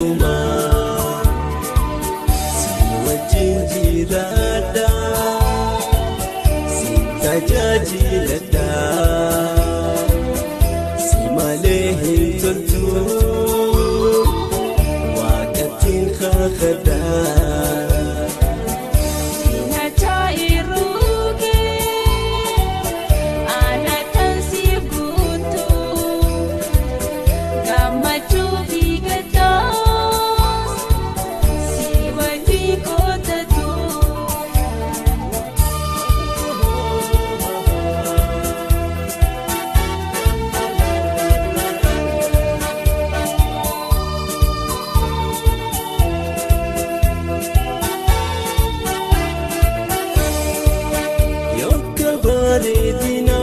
Si wajjin jiraadha, si tajaajiladha, si malee hin toltu waaqattiin kakadha.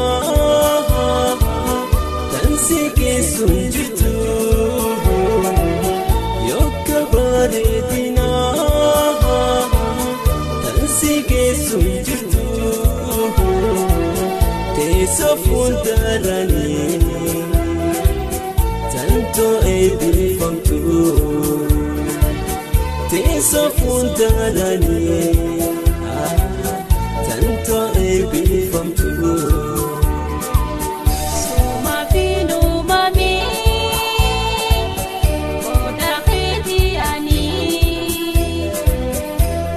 Bareedinaa tan si keessuun jirtu, yooka bareedinaa tan si keessuun jirtu, teessoo fuuldaranii tantoo eebbifamtu, teessoo fuuldaranii tantoo eebbifamtu. Suma fi uumame qoda keetii ani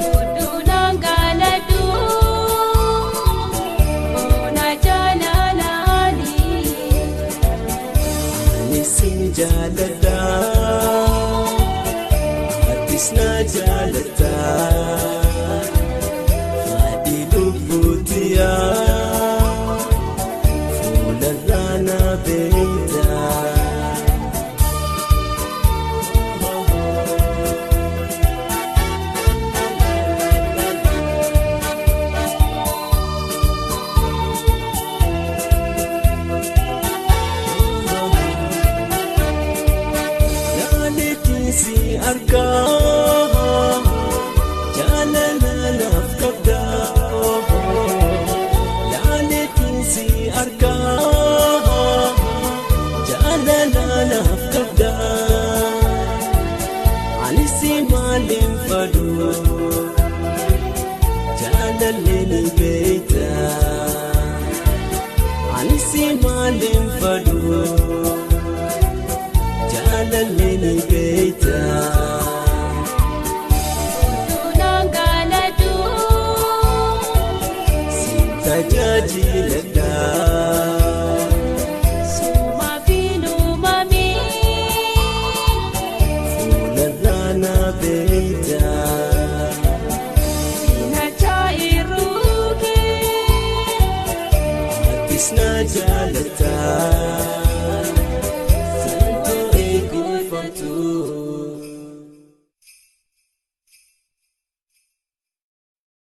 hodhuudhaan galadhu bona jaalalaani. Ani sin jaaladha, atis na jaalatta. Fadhi lubbuutiyaa fuularraa na beekta. Laaleetiin si argaa, jaalala naaf qabda. Laaleetiin si argaa, jaalala naaf qabda. Ani si maaliin fadhu, jaalallee ni beekta. Ani si maaliin fadhu, jaalallee ni beekta. Hodhuudhaan galadhu Si tajaajiladha. Suma fi uumame Fuularraa na beekta. Cinaacha irruu Atis na jaalatta. Santoo eebbifamtu.